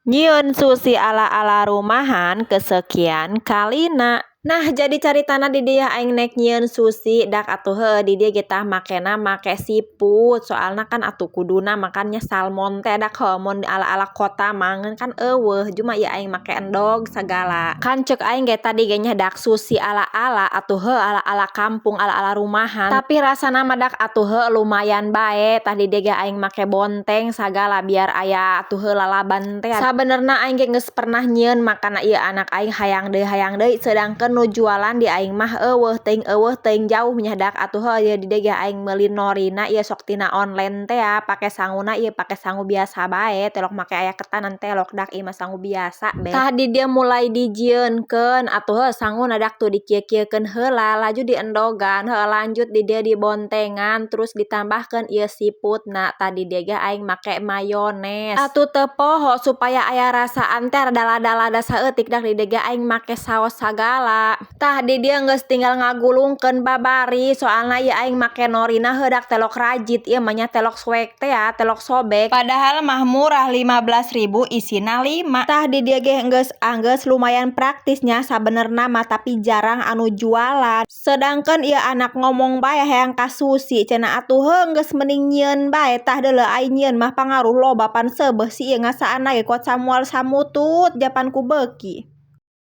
Nyieun sushi ala-ala rumahan kesekian kalina. Nah, jadi caritana di dieu aing nek nyieun sushi dak atuh heuh di dieu ge tah makena make seafood, soalna kan atuh kuduna makannya salmon teh dak heuh mun ala-ala kota mah ngan kan eueuh, cuma ieu aing make endog sagala. Kan ceuk aing ge tadi ge nya dak sushi ala-ala atuh heuh ala-ala kampung, ala-ala rumahan. Tapi rasana mah dak atuh heuh lumayan bae. Tah, di dieu ge aing make bonteng sagala biar aya atuh heuh lalaban teh. Sabenerna aing ge geus pernah nyieun, makana ieu anak aing hayang deui, sedangkeun nu jualan di aing mah eueuh teuing, eueuh teuing jauh nya dak atuh heuh. Ieu di dieu ge aing meuli norina ieu sok tina online teh ya, pake sanguna ieu pake sangu biasa bae, telok make aya ketanan telok dak, ieu mah sangu biasa be. Tah, di dieu mulai dijieunkeun atuh heuh sanguna dak tuh dikieu-kieukeun heula, laju diendogan heuh, lanjut di dieu dibontengan, terus ditambahkeun ieu seafoodna. Tah, di dieu ge aing make mayones atuh teu poho supaya aya rasaan teh rada lada-lada saeutik dak, di dieu ge aing make saos sagala. Tah, di dieu geus tinggal ngagulungkeun babari, soalna ieu aing make norina heuh dak telok rajit ieu mah nya, telok suek teh ya, telok sobek, padahal mah murah, 15.000 isina 5. Tah, di dieu ge geus anggeus lumayan praktis nya sabenerna mah, tapi jarang anu jualan, sedangkeun ieu anak ngomong bae hayang ka sushi cenah. Atuh heuh geus mending nyieun bae. Tah, deuleu aing nyieun mah pangaruh loba pan seubeuh si ieu ngasaan ge kuat samual samutut japan ku beuki.